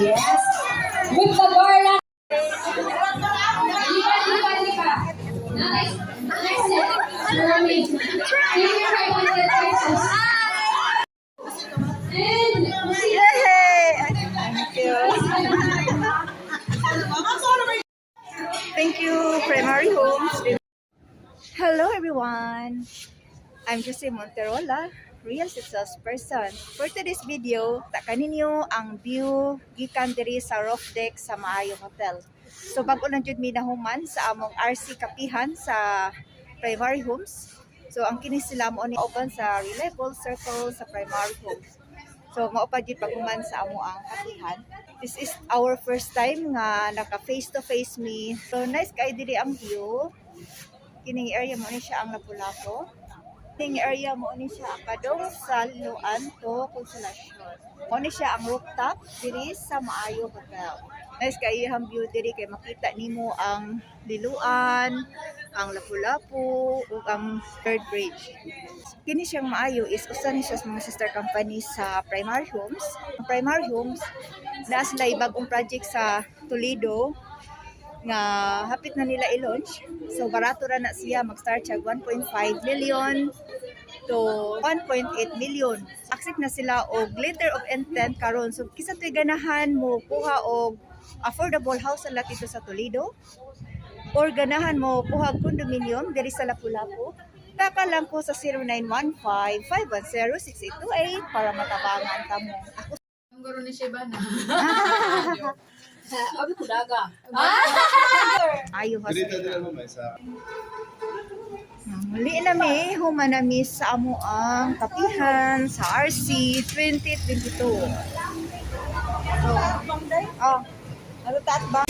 Yes. With the garland. Lipa, lipa, lipa. Nice. Nice set. Marami. Thank you, 500 pesos. And, proceed. Yay! Thank you. Thank you, Primary Homes. Hello, everyone. I'm Jose Monterola, real estate salesperson. For today's video, taka ninyo ang view gikan diri sa roof deck sa Maayo Hotel. So bag-o lang jud mi nahuman sa among RC kapihan sa Primary Homes. So ang kini sila mo ni open sa Reliable Circle sa Primary Homes. So mao pa jud paghuman sa amo ang kapihan. This is our first time nga naka face to face mi. So nice kay diri ang view. Kining area mo ni siya ang Lapu-Lapu. Kining area mo ni siya ang padong sa Liloan to Consolacion. Mo ni siya ang rooftop diri sa Maayo Hotel. Nice kay ang view diri kay makita nimo ang Liloan, ang Lapu-Lapu ug ang Third Bridge. Kini siyang Maayo is usa ni siya sa mga sister company sa Primary Homes. Ang Primary Homes naa sila bagong project sa Toledo nga hapit na nila i-launch. So barato ra na siya, mag-start siya 1.5 million to 1.8 million. Accept na sila og letter of intent karon. So kinsa to'y ganahan mo kuha og affordable house sa dito sa Toledo or ganahan mo kuha og condominium diri sa Lapu-Lapu, taka lang ko sa 0915-510-6828 para matabangan ta mo. Ako Ang guro ni Sheba na. Abi ko daga. Ayo. Dili ta dili mo may sa Muli na mi, human na mi sa amo ang kapihan sa RC 2022. So, oh, ano taat ba?